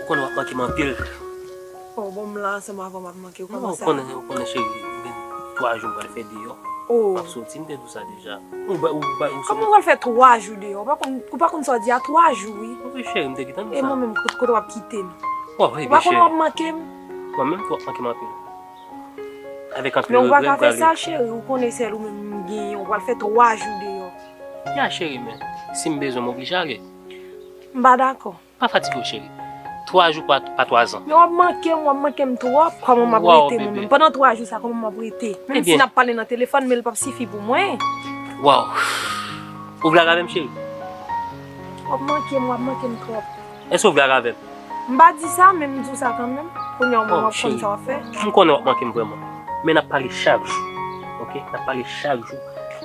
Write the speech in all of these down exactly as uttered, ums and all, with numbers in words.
Konnen w ap manke m anpil. Oh, bon, m la ansanm avè w, m ap manke w. Non, Kòman ou sa? Konnen, ou konnen cheri, m gen twa jou m pral fè deyò. Oh. M ap soti, m te di w sa deja. Ou bay, ou bay, ou Kòman w pral fè twa jou deyò? Ou pa konn, ou pa konn sa w di a, twa jou, wi. Wi, cheri, m te gentan di E sa. Mwen menm, kote, kote w ap kite m? Wè, wi, Ou pa konnen w cheri. Ap manke m? Mwen menm tou w ap manke m anpil. Avèk anpil Men ou pa regrè, ka m fè prale. Sa, cheri, ou konnen sèl ou menm m genyen, ou pral fè twa jou deyò. Ya, cheri, men si m bezwen m oblije ale. M pa dakò. Pa fatige w, cheri. Twa jou pa, pa twa zan. Men w ap manke m, w ap manke m twòp. Kòman m ap Waw, rete mwen bebe. Menm? Pandan twa jou sa, kòman m ap rete? Menm si Ebyen. N ap pale nan telefòn, men l p ap sifi pou mwen. Waw. Ou vle ale avè m, cheri? W ap manke m, w ap manke m twòp. Èske w vle ale avè m? M pa di sa, men m di w sa kanmenm. Kounye a w menm Oh, w ap konn cheri. sa w ap fè. M konnen w ap manke m vrèman. Men n ap pale chak jou. Oke? N ap pale chak jou.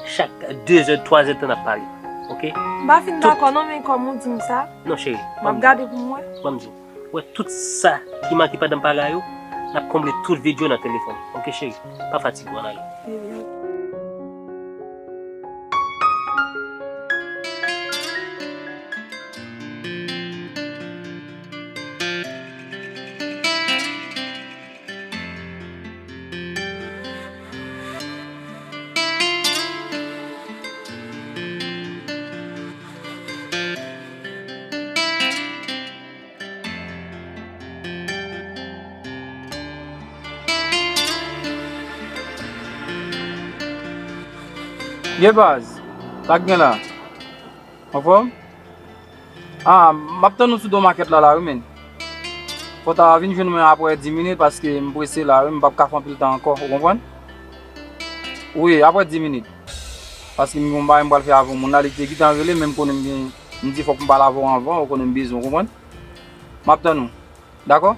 Chak de zè, twa zè tan n ap pale. Oke? M pa fin dakò non, men kòm ou di m sa, Non, cheri. M ap gade pou mwen. Ban m di w. Wè tout sa ki manke pandan m pa la yo, n ap konble tout vid yo nan telefòn. Oke, cheri? Pa fatige w, ann ale. Ye baz, sa k gen la? Anfòm? Ah, m ap tann ou sou do makèt la la wi menn. Fò w ta vin jwenn mwen apre dis minit paske m prese la wi, m p ap ka fè anpil tan ankò, ou konprann? Wi, apre dis minit. Paske m gen yon bagay m pral fè avè yon moun la, li te gentan rele men m konnen m gen, m di fòk m pale avè w anvan, ou konnen m bezwen w, konprann? M ap tann ou. Dakò?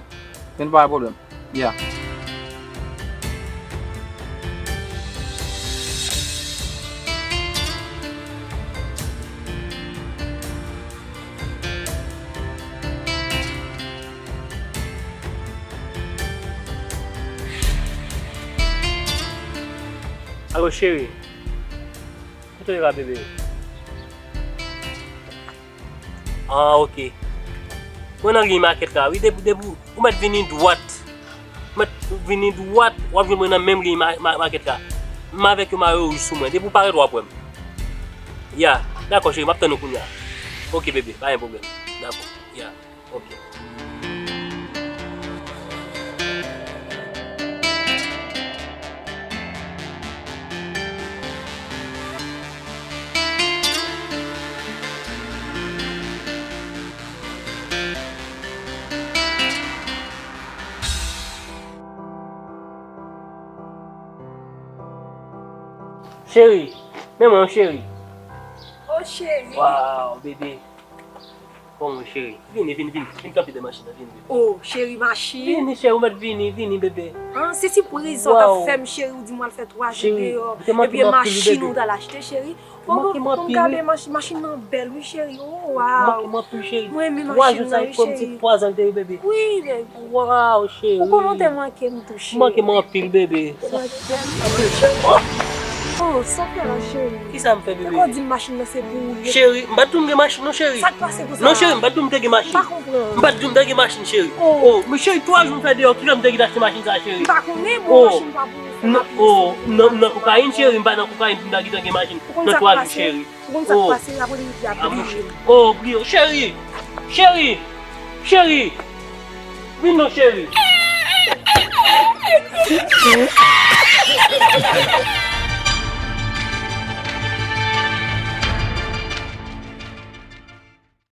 Vin pa gen pwoblèm. Yeah. Alo, cheri. Kote w ye la, bebe? Ah, oke. Mwen nan liy makèt la, wi. Depi, depi ou mèt vini dwat. Ou mèt vini dwat, w ap jwenn mwen nan menm liy ma, ma, makèt la. M avèk yon mayo wouj sou mwen. Depi ou parèt, w ap wè m. Ya, dakò, cheri, m ap tann ou kounye a. Oke, bebe, pa gen pwoblèm. Dakò, ya. Oke. Cheri, men mwen, cheri. Oh, cheri. Waw, bebe. Bon, mwen, cheri. Vini, vini, vini. Vin kanpe de machin nan, vini, bebe. Oh, cheri, machin. Vini, cheri, ou mèt vini, vini, bebe. Ah, se sipriz sa w t ap fè m, cheri, ou di m w al fè twa jou deyò. Ebyen, machin ou t al achte, cheri. Bon, bon, bon, gade machin, machin nan bèl, wi, cheri. Oh, waw. Mwen renmen machin nan, wi, cheri. Twa jou sa e kòm se twa zan l te ye, bebe. Wi, bebe. Waw, cheri. Ou konnen w te manke m tou, cheri. Manke m anpil, bebe. Oh, sa fè la, cheri. Kisa m fè, bebe? Ou di m machin nan se pou ou li ye. Cheri, m pa t di w m gen machin non, cheri. Sa k pase konsa? Non, cheri, m pa t di w m te gen machin. M pa konprann. M pa t di w m te gen machin, cheri. Oh, men cheri, twa jou m fè deyò, kilè m te gentan achte machin sa, cheri? M pa konnen, bon, machin pa pou ou. Non, oh, m nan, m nan kokayin, cheri, m pa nan kokayin pou m ta gentan gen machin. Nan twa jou, cheri. Ou konn sa k pase, apre li di ap bliye. Oh, bliye. Cheri! Cheri! Cheri! Vin non, cheri!